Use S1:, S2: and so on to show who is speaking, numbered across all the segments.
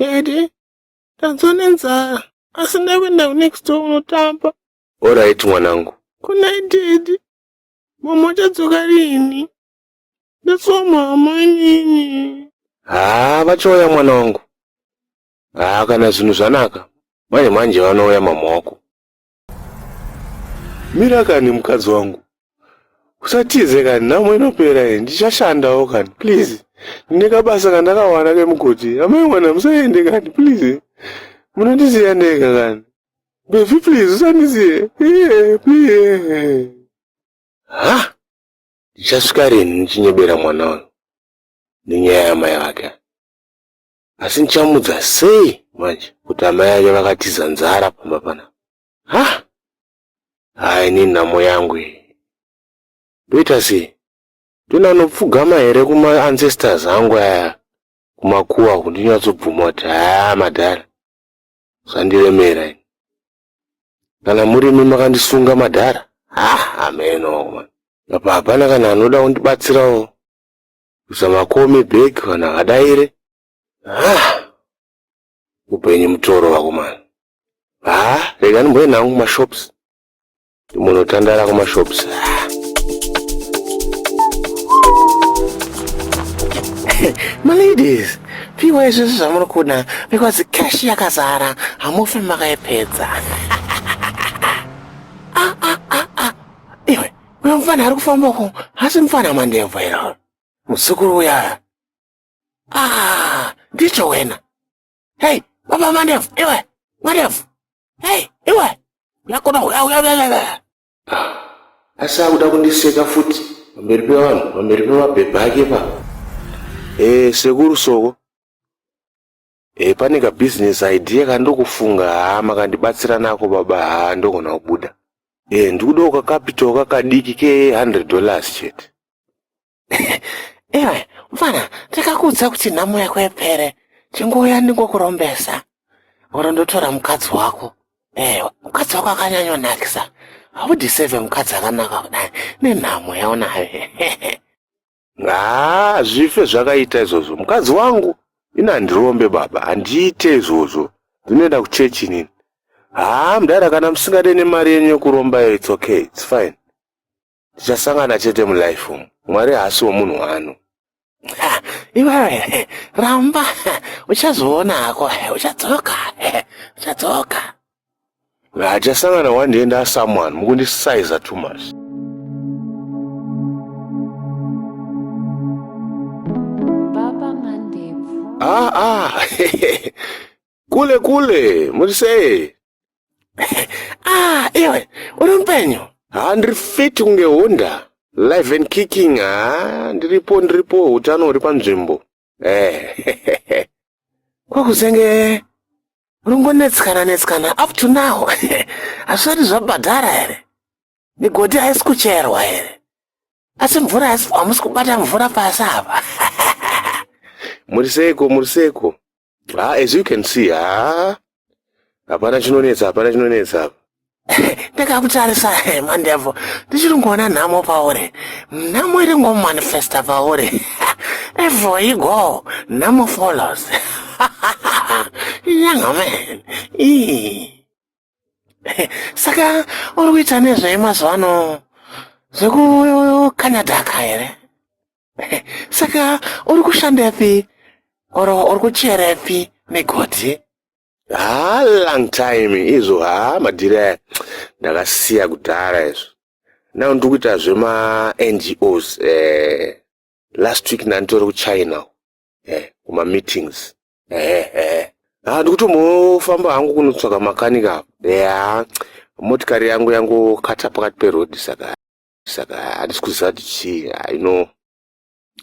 S1: Daddy, ndanzwa nenzara asi ndakuenda kunext door kunotamba.
S2: Alright mwanangu.
S1: Kunai daddy, mama uchadzoka rini? Ndasuwa mama inini.
S2: Haa vachauya mwana wangu. Haa kana zvinhu zvanaka manje manje vanouya mama wako. Mira kani mukadzi wangu. Usatize kani nhamo inopera iyi ndichashandawo kani please. Ndine kabasa kandakawana kemugodhi. Amai mwana musaende kani please. Munondisiya ndega kani. Baby please usandisiye. Yeah, please. Ha? Ndichasvika rini ndichinyebera mwana uyu nenyaya yamai vake. Asi ndichamudza sei manje kuti amai vake vakatiza nzara pamba panapa. Ha? Hai ini nhamo yangu iyi. Ndoita sei? Ndinanopfugama here kuma ancestors angu aya kumakuwa kundinyatsobvuma kuti haa madhara zvandiremera ini. Kana murimi makandisunga madhara ha hameno man. Apa hapana kana anoda kundibatsirawo kuisa makomi bag vanhu havadaire. Ha upenyu mutoro vakomana. Ha rega ndimboenda hangu kumashops ndimbonotandara kumashops.
S1: Maladies, piwa izvozvo zvamuri kuda because cash yakazara hamufi makaipedza. Ah, ah, ah, ah. Iwe, uyo mfana ari kufamba uko hasi mfana mandebvu here? Muzukuru uya. Ah, ndicho wena. Hey, baba mandebvu, iwe, mandebvu. Hey, iwe. Uya kuno, uya, uya, uya, uya.
S2: Asi akuda kundiseka futi pamberi pevanhu, pamberi pemabhebha ake pa. Eh, sekuru Soko. Eh, pane ka business idea kandikufunga haa makandibatsira nako baba haa ndogona kubuda. Eh, ndikudawo ka capital kakadiki ke 100 dollars chete.
S1: Iwe, mfana, ndakakuudza kuti nhamo yako ipere. Chingouya ndingokurombesa. Oro ndotora mukadzi wako. Eh, mukadzi wako akanyanyonakisa. Haudiseve mukadzi akanaka kudai nenhamo yaunayo.
S2: Haa, zvife zvakaita izvozvo. Mukadzi wangu ini handirombe baba, handiite izvozvo. Ndinoenda kuchechi inini. Haa, mudhara kana musingade nemari yenyu yekuromba iyo it's okay, it's fine. Tichasangana chete mulife umu. Mwari haasi womunhu wano.
S1: Ha, iwewe ramba uchazoona hako uchadzoka uchadzoka.
S2: Hachasangana one day nda someone mukundisaiza too much.
S3: Baba Mandebvu.
S2: Ah ah. Kule kule, muri sei?
S1: Ah, iwe uri mupenyu?
S2: Ha, ndiri fit kunge Honda. Live and kicking. Ha, ndiripo ndiripo, utano huri panzvimbo. Eh.
S1: Kwakuzenge uri kungonetsikana netsikana up to now. Hazvisati zvabhadhara here? Migodhi haisi kucherwa here? Asi mvura haisi hamusi kubata mvura pasi apa.
S2: Muri seiko, muri seiko? Ah, as you can see, ha. Hapana chinonetsa, hapana chinonetsa apa.
S1: Ndakakutarisa mandebvu ndichiri kungoona nhamo pauri. Nhamo iri ngomanifesta pauri. Everywhere you go, nhamo follows. Younger man. Ii. Saka uri kuita nezvei mazuva ano zvekukanya dhaka here? Saka uri kushandepi oro uri kucherepi migodhi?
S2: Ha, long time izvo ha madhiri aya ndakasiya kudhara izvo. Now ndiri kuita zvema NGOs eh, last week ndanditori kuChina eh, kuma meetings eh, eh. Ah, ndikutombofamba hangu kunotsvaka makanika apa. Ya, motikari yangu yangokata pakati peroad saka saka handisi kuziva kuti chii you know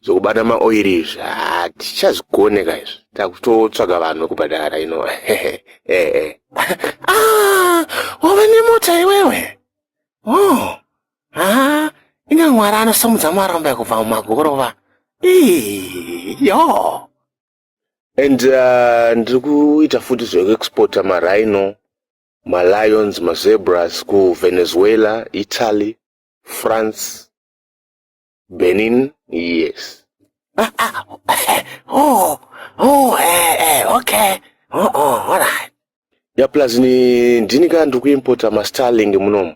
S2: zvekubata maoiri izvi hatichazvigoneka izvi takutotsvaga vanhu vekubhadhara you know eh, eh.
S1: Ah, wava nemota iwewe? Oh, ah, inga Mwari anosimudza marombe kubva mumagorova. Ii, yo.
S2: And ndiri kuita futi zvekuexporta marhino, malions, mazebras kuVenezuela, Italy, France, Benin, yes.
S1: Ah, ah, oh, oh, okay. Oh, all right.
S2: Ya, plus ni ndini ka ndiri kuimpota maStarlink munomu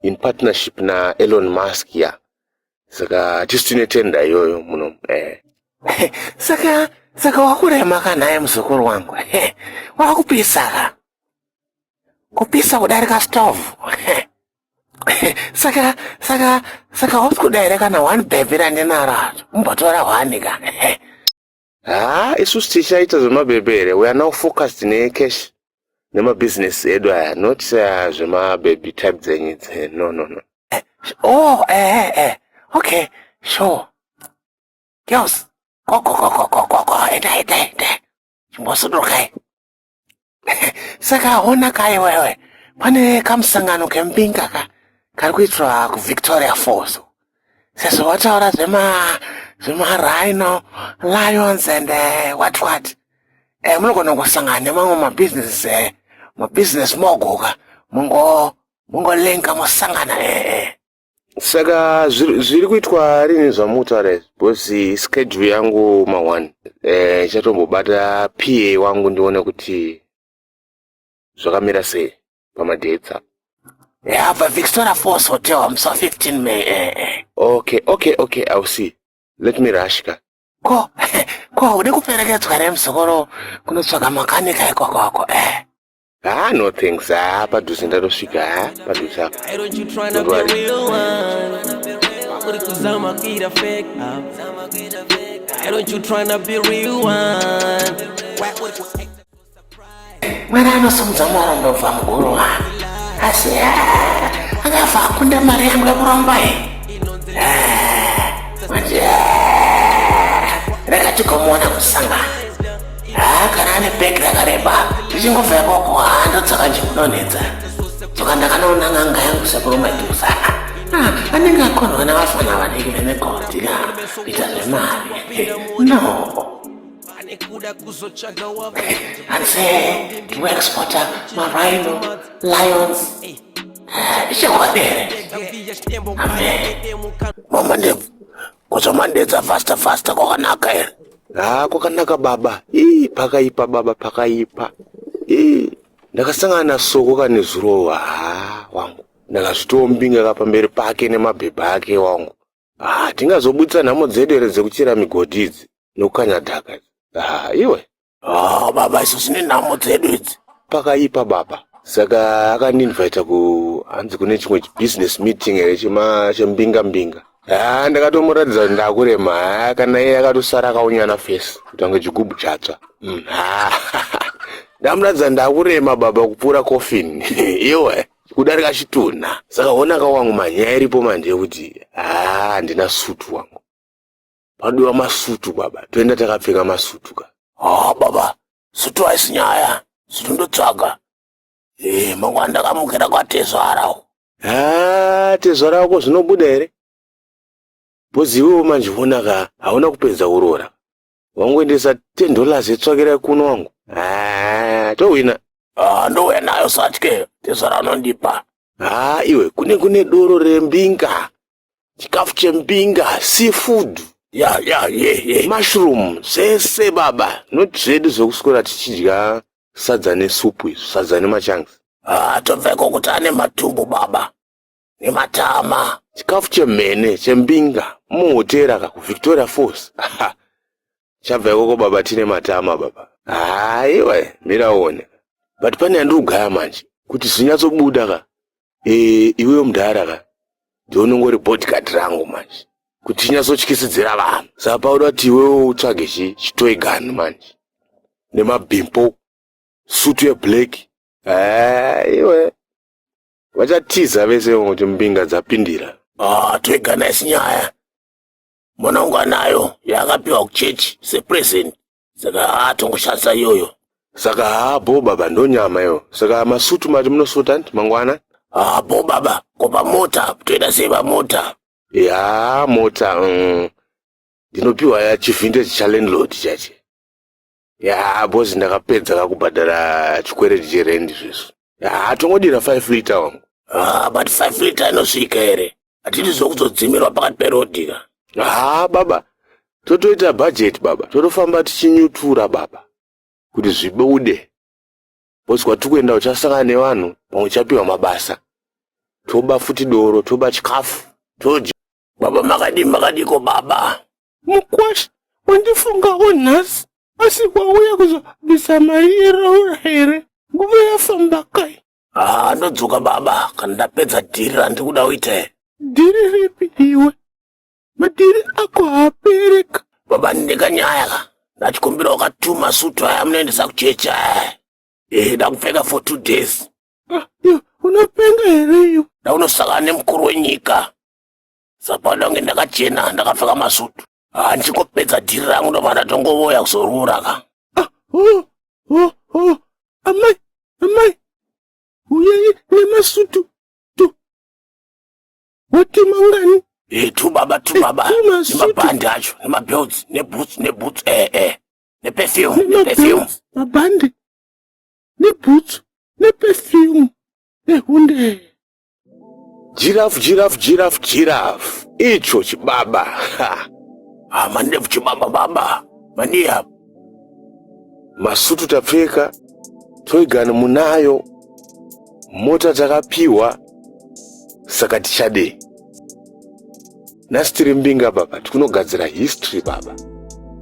S2: in partnership naElon Musk. Ya, saka tisu tine tender iyoyo munomu.
S1: Saka wakurema kanaye, muzukuru wangu. Wakupisa ka, kupisa kudarika stove. Saka hausi kuda here kana one bhebhi randinaro? Umbotora one ka.
S2: Ha, isusu tichaita zvemabhebhe here? We are now focused necash nemabhizinesi edu aya, not zvemabhebhi type dzenyu idzi. No.
S1: Oh, okay, sure. Girls, go, go, go, go, go, go, go. Enda, enda, enda. Chimbosudurukai. Saka ona kai wewe, pane kamusangano kembinga ka kari kuitwa kuVictoria Falls. Sezvo wataura zvema rhino, lions and what what. Munogona kusangana nemamwe mabusiness, mabusiness mogoka mungolenga mosangana.
S2: Saka zviri kuitwa rini zvamutaura izvi? Because schedule yangu ma1 ichatombobata pa wangu, ndione kuti zvakamira sei pamadates apa.
S1: Yeah, pa Victoria Falls Hotel musi wa 15 May.
S2: Okay, I'll see. Let me rush ka.
S1: Ko ude kuperekedzwa here, muzukuru, kunotsvaga makanika ikokoko?
S2: Ah, no thanks. Ah, padhuze ndatosvika. Ha, padhuze apa.
S4: Why don't you tryna
S2: Don't
S4: be
S2: worry.
S4: real one? Uri kuzama kuita fake up. Why don't you tryna be real one? Why uri ku act so surprised?
S1: Mwari anosimudza marondobva muguru wa, asi akafa akunda mari yangu yekuromba iyi. Manje rega tigomuona kusangana. Ha, kana ane bhegi rakareba, tichingobva ikoko, ha, ndodzoka nchikudonhedza. Tsoka ndakanoona n'anga yangu, sekuru Madhusa. Anenge akonwa navafana vadiki vemigodhi ka kuita zvemari. No.
S4: Anekuda kuzotsvaga wava.
S1: Hanse ndikuexporta marhino, lions, ichokwadi here? Amen. Mama Ndebvu, kuzomandedza faster faster kwakanaka here?
S2: Ha, kwakanaka baba. Ii, pakaipa baba, pakaipa. Ii, ndakasangana nasoko kane zuro. Ha, wangu, ndakazvitombinga ka pamberi pake nemabhebha ake wangu. Ha, tingazobudisa nhamo dzedu here dzekuchera migodhi idzi nokukanya dhaka idzi? Ha, iwe.
S1: Oh, baba, isu sine nhamo dzedu idzi.
S2: Pakaipa baba. Saka akandinvita ku hanzi kune chimwe business meeting here chembinga mbinga. Ha, ndakatomuratidza kuti ndakurema. Ha, kana iye akatosara akaunyana face kuti ange chigubhu chatsva. Ha, ndamuratidza ndakurema baba kupfuura coffin, iwe, kudarika chitunha. Saka onaka wangu, manyaya iripo manje yekuti ha, handina sutu wangu. Paduwa masutu baba, toenda takapfeka masutu ka.
S1: Oh, baba, sutu haisi nyaya, sutu ndotsvaga. Mangwana ndakamukira kwatezvara.
S2: Ha, tezvara wako zvinobuda here? Because iwewo manje onaka, hauna kupedza kuroora, wangoendesa $10 yetsvakira kuno wangu. Ha, towina.
S1: Ah, ndouya nayo, satye, tezvara anondipa.
S2: Ha, iwe, kune doro rembinga, chikafu chembinga, seafood.
S1: Ya, ye.
S2: Mushroom zvese baba, not zvedu zvekuswera tichidya sadza nesupu izvi, sadza nemachangs.
S1: Ah, tobva iko kuti ane matumbu baba nematama.
S2: Chikafu chemhene chembinga muhotera ka kuVictoria Falls. Chabva ikoko baba, tine matama baba. Haiwa, mira uone. But pane yandiri kugaya manje kuti zvinyatsobuda ka. Iwewe mudhara ka, ndiunongori bodyguard rangu manje kuti tinyatsotyisidzira vanhu. Saka pauda kuti iwewe utsvage chitoy gun manje nemabhimpo, sutu yeblack. Iwe, vachatiza vese kuti mbinga dzapindira.
S1: Ah, toy gun haisi nyaya, mwana wangu anayo yaakapiwa kuchechi sepresent, saka atongoshandisa iyoyo.
S2: Saka hapo baba, ndonyama iyo. Saka masutu mati munosuta nti mangwana?
S1: Ah, bo baba, ko pamota toenda sei pamota?
S2: Ya, mota ndinopiwa ya chivintage chalandlord chache. Ya, boss, ndakapedza kakubhadhara chikwereti cherendi zvesu. Ya, tongodira 5 liter wangu.
S1: Ah, but 5 liter inosvika here? Hatidi zvokuzodzimirwa pakati perodhi ka.
S2: Ha baba. Totoita budget baba, totofamba tichinyutura baba kuti zvibude. Because kwatiri kuenda uchasangana nevanhu, pamwe uchapiwa mabasa. Toba futi doro, toba chikafu, todya.
S1: Baba makadii makadiko baba?
S2: Mukwasha, wandifungawo nhasi, asi wauya kuzobvisa mari yeroora here? Nguva yafamba kai?
S1: Ah, ndodzoka baba kana ndapedza dhiri randiri kuda kuita.
S2: Dhiri ripi iwe? Madhiri ako haapereka.
S1: Baba ndine kanyaya ka. Ndachikumbira wakatuma sutu aya munoendesa kuchechi aya. Eh, ndakupfeka for 2 days.
S2: Ah, iwe unopenga here iwe?
S1: Ndaunosangana nemukuru wenyika. Saka kunge ndakachena ndakapfeka masutu. Ah, ndichingopedza dhiri rangu ndobva ndatongovoya kuzoroora ka.
S2: Ah, oh, oh, oh. Amai, amai. Uyai nemasutu. Tu. Wati mangani?
S1: Eh, tu baba, tu baba.
S2: Tu masutu.
S1: Nemabhandi acho, nemabelts, neboots, neboots, eh, eh. Neperfume, neperfume.
S2: Nemabelts, mabhandi, nebhutsu, neperfume, nehunde. Giraffe, giraffe, giraffe, giraffe. Icho chibaba. Ha.
S1: Ah, mandebvu chibaba baba. Mania.
S2: Masutu tapfeka, toigani munayo, mota takapiwa, saka tichadei? Nhasi tiri mbinga baba, tikunogadzira history baba.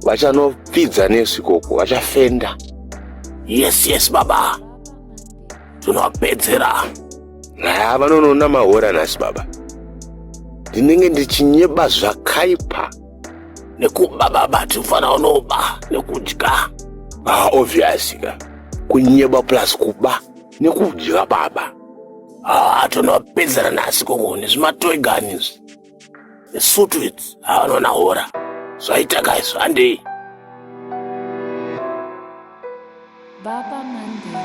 S2: Vachanopfidza nesu ikoko, vachafenda.
S1: Yes, yes baba. Tinovapedzera.
S2: Ha, vanonoona mahora nhasi baba. Ndinenge ndichinyeba zvakaipa.
S1: Nekuba baba, tinofanira kunoba nekudya.
S2: Ah, obvious ka. Kunyeba plus kuba nekudya baba.
S1: Ah, tinovapedzera nhasi koko nezvimatoigani izvi. Nesutu idzi, ah, vanoona hora. Zvaita guys, handei.
S3: Baba Mandebvu.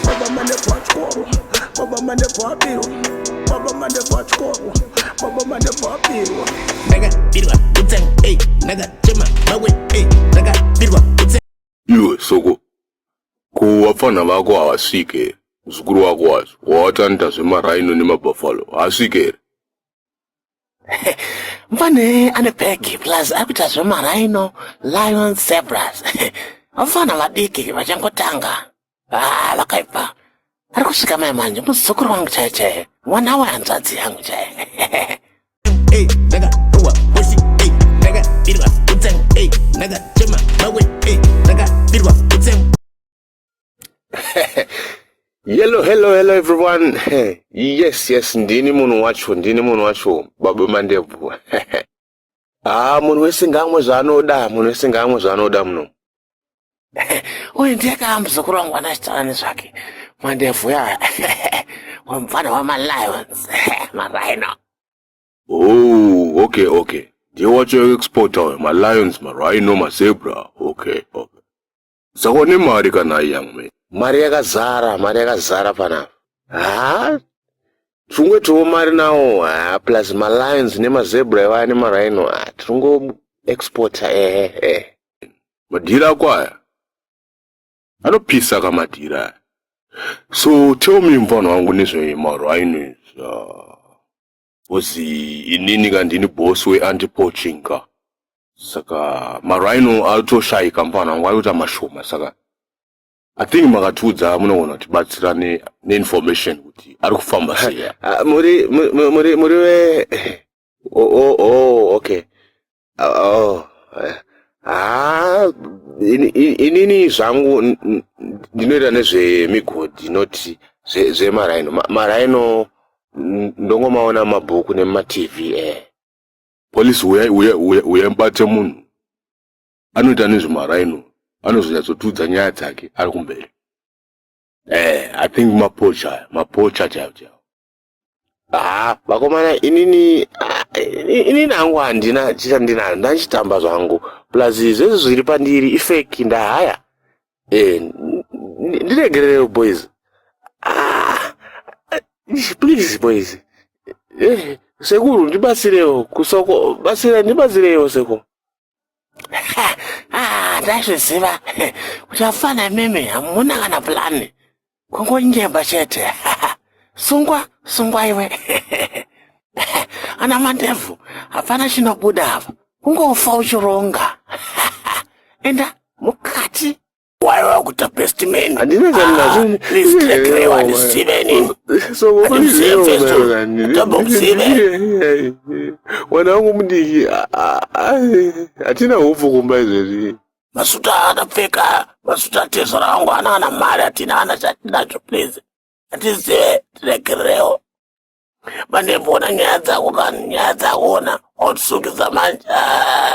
S5: Baba Mandebvu achikoro, Baba Mandebvu abirwa, Baba Mandebvu achikoro, Baba Mandebvu abirwa.
S4: Ndakabirwa kutsenga, ey, ndakachema mawe, ey, ndakabirwa kutsenga.
S2: Iwe soko, ko vapfana vako havasvike here? Muzukuru wako wacho wawatanoita zvemarhino nemabhafalo haasvike here?
S1: Mfane ane bhegi plus ari kuita zvemarhino, lion, zebras. Vafana vadiki vachangotanga. Ah, vakaipa. Ari kusvika mai manje muzukuru wangu chaiye chaiye. Mwana wehanzvadzi yangu chaiye.
S4: Ey, ndakapuwa pussy, ey, ndakabirwa kutsenga, ey, ndakachema mawe, ey, ndakabirwa kutsenga.
S2: Hello, hello, hello everyone. Yes, ndini munhu wacho, ndini munhu wacho, Baba Mandebvu. Ah, munhu wese ngaamwe zvaanoda, munhu wese ngaamwe zvaanoda muno.
S1: Uyu ndiye kaa muzukuru wangu anachitaura nezvake. Mandebvu ya. Wemufana wamalions, marhino.
S2: Oh, okay. Ndiye wacho exporter, ma lions, ma rhino, ma zebra. Okay. Saka une mari kana young man? Mari yakazara, mari yakazara panapa. Ha? Tungwetiwo mari nawo, ha, plus ma lions nemazebra ivaya nemarhino, ha, tinongo exporter eh eh. Madhiri ako aya anopisa kamadhiri aya. So tell me mfana wangu nezvemarhinos. Because inini ka ndini boss we-anti-poaching ka. Saka marhino aritoshayika mfana wangu arikuita mashoma saka I think makatiudza munogona kutibatsira neinformation kuti ari kufamba sei. Ah, muri muri muri we oh, okay. Oh. Ah, inini zvangu ndinoita nezvemigodhi not zvemarhino. Marhino ndongomaona mumabhuku nemumatv eh. Police uyai uyai uyai uyai mubate munhu anoita nezvemarhino anozonyatsotiudza nyaya dzake ari kumberi. Eh, I think mapocha aya, mapocha chaiwo chaiwo. Ah, vakomana inini ah, inini hangu handina chandinayo ndachitamba zvangu plus zvese zviri pandiri ifake ndahaya eh, ndiregererewo boys. Ah, please boys. Eh, sekuru ndibatsirewo kusoko batsira ndibatsirewo sekuru.
S1: Ah, ndazviziva kuti afana mimi hamuna kana plani kungonyemba chete. Sungwa sungwa iwe. Ana Mandebvu hapana chinobuda apa. Kungofa uchironga. Enda mukati. Waiwa kuita best man.
S2: Handina chandinazvo.
S1: Please tiregerewo, handisive inini. Handimbomuzive.
S2: Mwana wangu mudiki, hatina hupfu kumba izvezvi.
S1: Masuta akapfeka masuta atezvara vangu ana ana mari, hatina ana chatinacho. Please, hatizive, tiregerewo. Mandebvona nyaya dzako kani, nyaya dzako ona watisungisa manje. Ah.